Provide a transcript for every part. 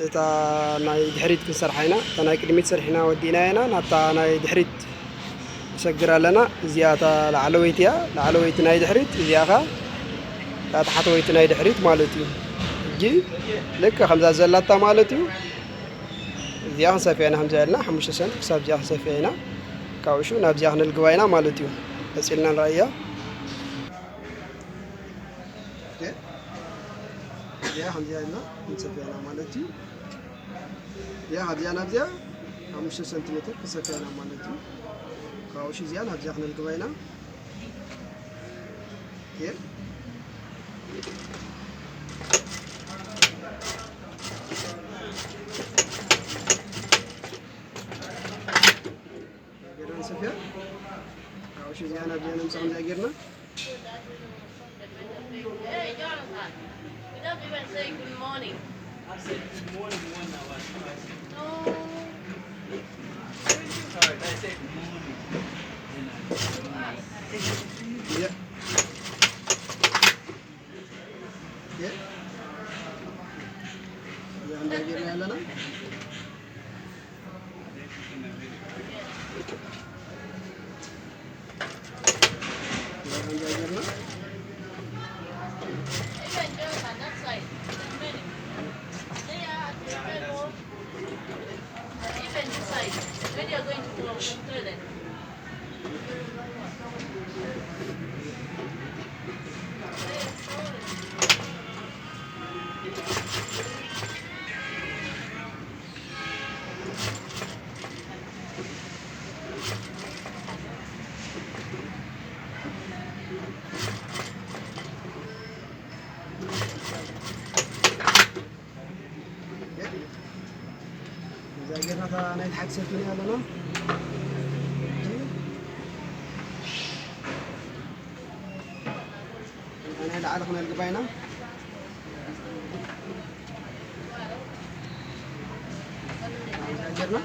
እታ ናይ ድሕሪት ክንሰርሓ ኢና። እታ ናይ ቅድሚት ሰርሒና ወዲእና ኢና። ናብታ ናይ ድሕሪት ንሰግር ኣለና። እዚኣ እታ ላዕለወይቲ እያ። ላዕለወይቲ ናይ ድሕሪት፣ እዚኣ ኸ እታ ታሕተወይቲ ናይ ድሕሪት ማለት እዩ። ሕጂ ልክ ከምዛ ዘላታ ማለት እዩ። እዚኣ ክንሰፍያ ኢና፣ ከምዚኣ ኢልና ሓሙሽተ ሰንቲ ክሳብ እዚኣ ክንሰፍያ ኢና። ካብኡ ሽዑ ናብዚኣ ክነልግባ ኢና ማለት እዩ። ቀጺልና ንረኣያ። ኦኬ። እዚኣ ከምዚኣ ኢልና ክንሰፍያ ኢና ማለት እዩ። እዚኣ ካብዚኣ ናብዚኣ ሓሙሽተ ሰንቲሜትር ክንሰፍያ ኢና ማለት እዩ። ካብኡ ሽዑ እዚኣ ናብዚኣ ክነልግባ ኢና። ኦኬ። ጌርና ንሰፍያ። ካብኡ ሽዑ እዚኣ ናብዚኣ ነምጽኣ ከምዚኣ ጌርና። Hey, Jonathan, you don't even say good morning. I said good morning when I was passing. No. Sorry, I said good morning. Then I said good morning. Yeah. Yeah. እዚኣ እንታይ ጌርና ኣለና? እዛ ጌርና እታ ናይ ታሕቲ ሰፊና ኣለና። እታ ናይ ላዕሊ ክነልግባ ኢና። እዛ ጌርና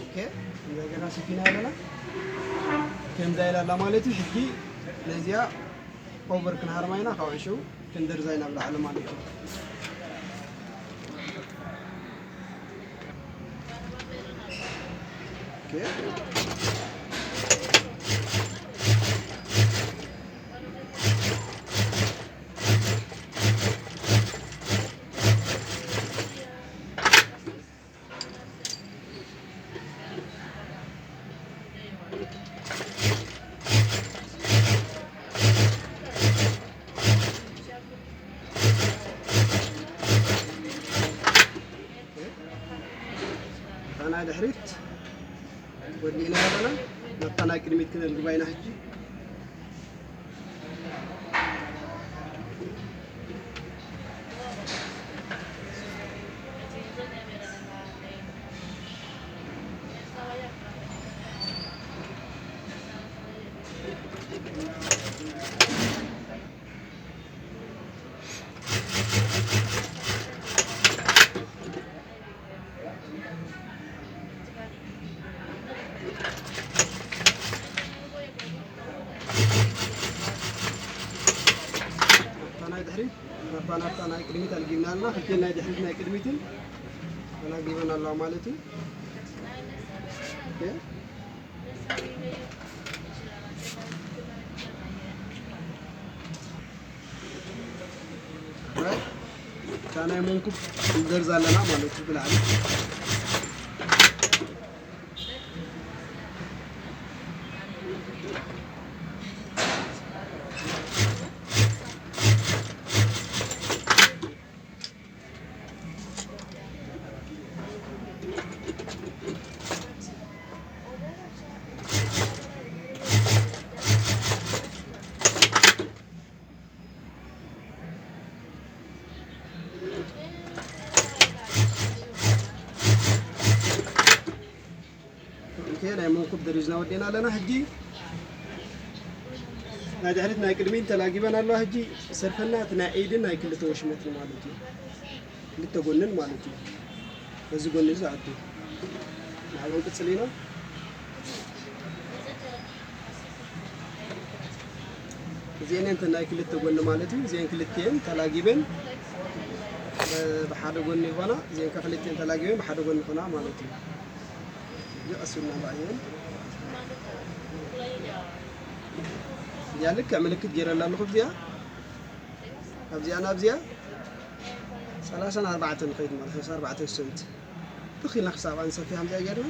ኦኬ፣ እንደገና ሰፊና ኣለና። ከምዛ ኢላ ኣላ ማለት እዩ። ሕጂ ነዚኣ ኦቨር ክንሃርማ ኢና፣ ካብኡ ሽዑ ክንደርዛ ኢና ብላዕሊ ማለት እዩ። ኦኬ። እታ ናይ ድሕሪት ወዲእና ኣለና። ናብታ ናይ ቅድሚት ክነልግባ ኢና ሕጂ። ናብታ ናይ ድሕሪት፣ ናብታ፣ ናብታ ናይ ቅድሚት ኣልጊብና ኣለና። ክልቲኤን ናይ ድሕሪት ናይ ቅድሚትን ኣላጊበን ኣለዋ ማለት እዩ። ኦኬ። እታ ናይ መንኩብ ክንደርዝ ኣለና ማለት እዩ ብላዕሊ። ኦኬ፣ ናይ መንኩብ ደሪዝና ወዲእና ኣለና። ሕጂ ናይ ድሕሪት ናይ ቅድሚት ተላጊበን ኣለዋ። ሕጂ ሰርፈና እቲ ናይ ኢድን ናይ ክልተ ወሽመትን ማለት እዩ። ክልተ ጎንን ማለት እዩ። በዚ ጎኒ እዚ ኣቱ ናብኡ ቅጽል ኢና። እዚአን እንተ ናይ ክልተ ጎኒ ማለት እዩ። እዚአን ክልቲአን ተላጊበን እ፣ ብሓደ ጎኒ ይኾና። እዚአን ከ ክልቲአን ተላጊበን ብሓደ ጎኒ ይኾና ማለት እዩ። እዚ ቀስ ኢልና ንርኣየን። እዚኣ ልክዕ ምልክት ገይረላ ኣለኹ። እዚኣ ኣብዚኣ ናብዚኣ ሰላሳን ኣርባዕተን ንኸይድ ማለት ሰላሳ ኣርባዕተ ሰንት ትኽ ኢልና ክሳብ ኣንሰፊ ከምዚኣ ጌርና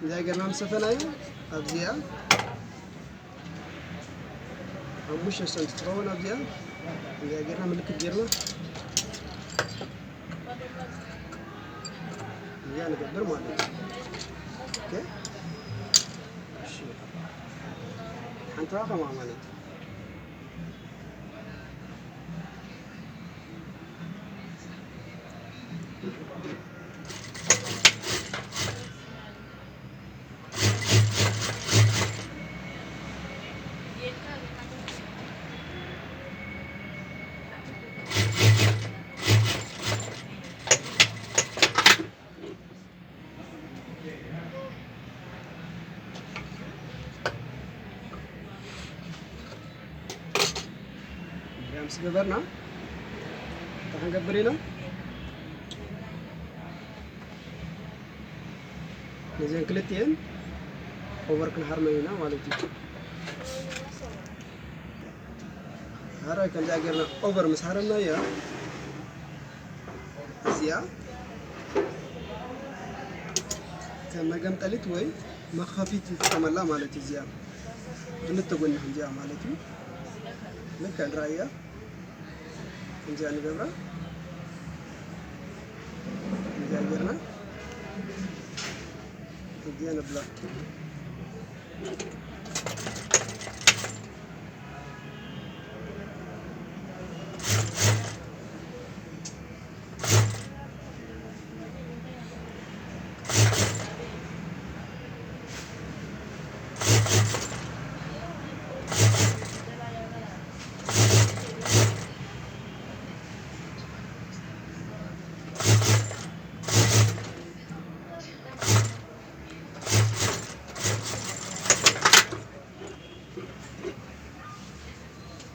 እንታይ ጌርና ምስ ሰፈናዮ ኣብዚኣ ሓሙሽተ ሰንት ትኸውን ኣብዚኣ እንታይ ጌርና ምልክት ጌርና እዚኣ ንገብር ማለት እዩ። ኦኬ። እሺ። ሓንቲ ከማ ማለት እዩ። እዚኣ ምስ ገበርና እንታይ ክንገብር ኢና? ነዚአን ክልቲአን ኦቨር ክንሃርመን ኢና ማለት እዩ። ሃራይ ከምዚኣ ጌርና ኦቨር ምስ ሃረምናያ እዚኣ ከም መገምጠሊት ወይ መኽፈፊት ንጥቀመላ ማለት እዩ። እዚኣ ክልተ ጎኒ ከምዚኣ ማለት እዩ። ልክዕ ንርኣያ ከምዚኣ ንገብራ። ከምዚኣ ጌርና እዚኣ ነብላ።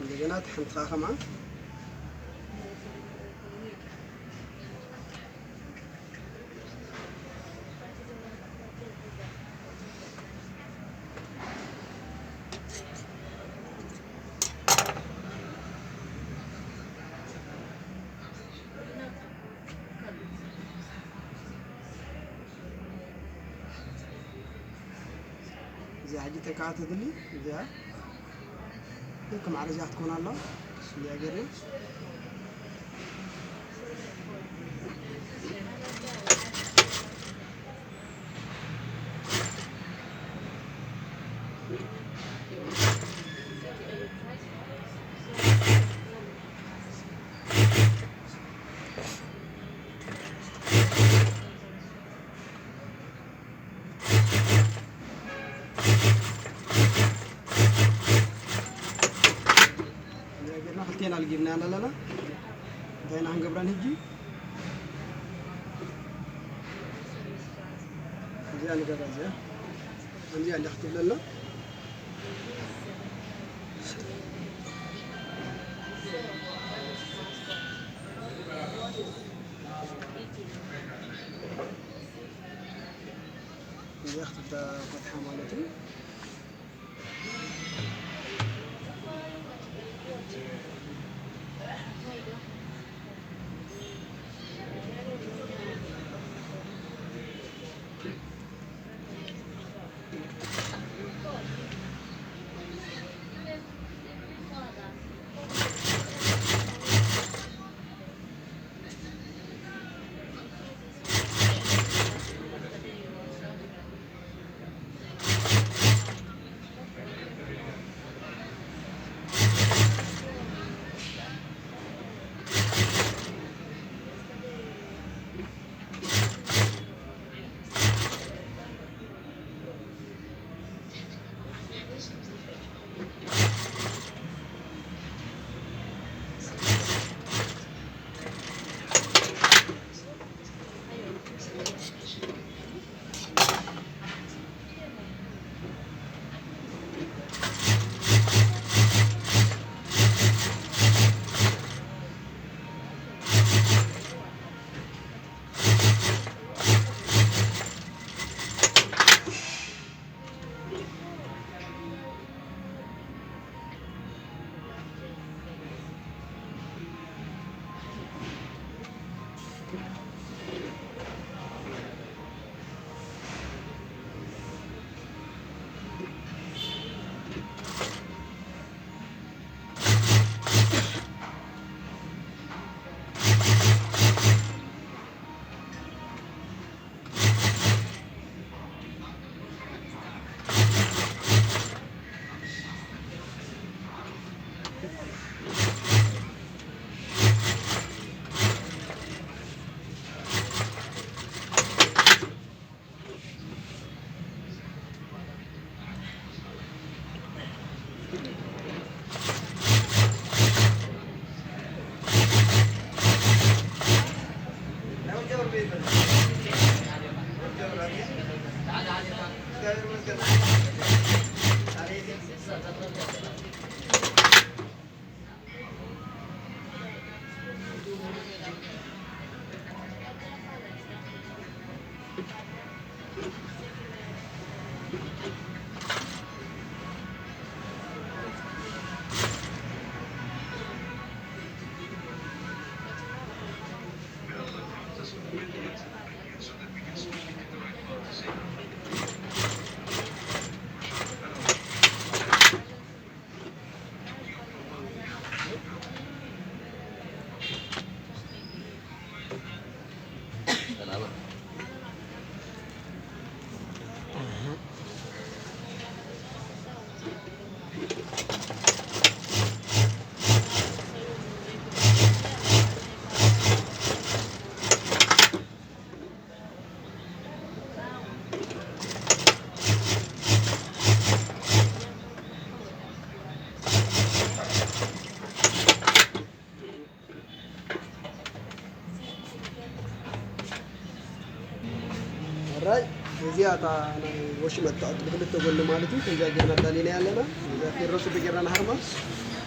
እንደገና እቲ ሓንቲ ከዓ ከማን እዚኣ ሕጂ ተካታተልኒ እዚኣ ልክዕ ማዕረ እዚኣ ክትኮን ኣለዋ። እዚኣ ገይረ እዚኣ ጌርና ክልቴና ኣልጊብና ኣለና። እንታይ ኢና ክንገብረን ሕጂ? እዚኣ ንገብራ እዚኣ። ከምዚኣ እንዲያ ክትብለና። እዚኣ ክትብታ ፈትሓ ማለት እዩ። ሕራይ፣ እዚኣ እታ ናይ ወሽመጥ ትኣቱ ብክልተ ጎኒ ማለት እዩ። ከምዚኣ ጌርና ኣዳሊናያ ኣለና። እዛ ፌሮ ጽቡቅ ጌርና ንሃርማ።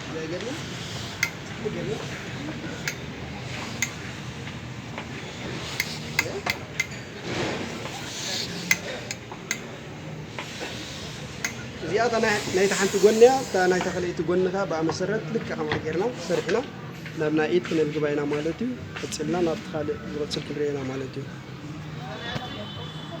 እዚኣ ጌርና፣ ጽቡቅ ጌርና። እዚኣ እታ ናይ፣ ናይታ ሓንቲ ጎኒ እያ። እታ ናይታ ካልኣይቲ ጎኒ ከኣ ብኣ መሰረት ልክዕ ከምኣ ጌርና ሰሪሕና ናብ ናይ ኢድ ክነልግባ ኢና ማለት እዩ። ቀጺልና ናብቲ ካልእ ዝቕጽል ክንሪኦ ኢና ማለት እዩ።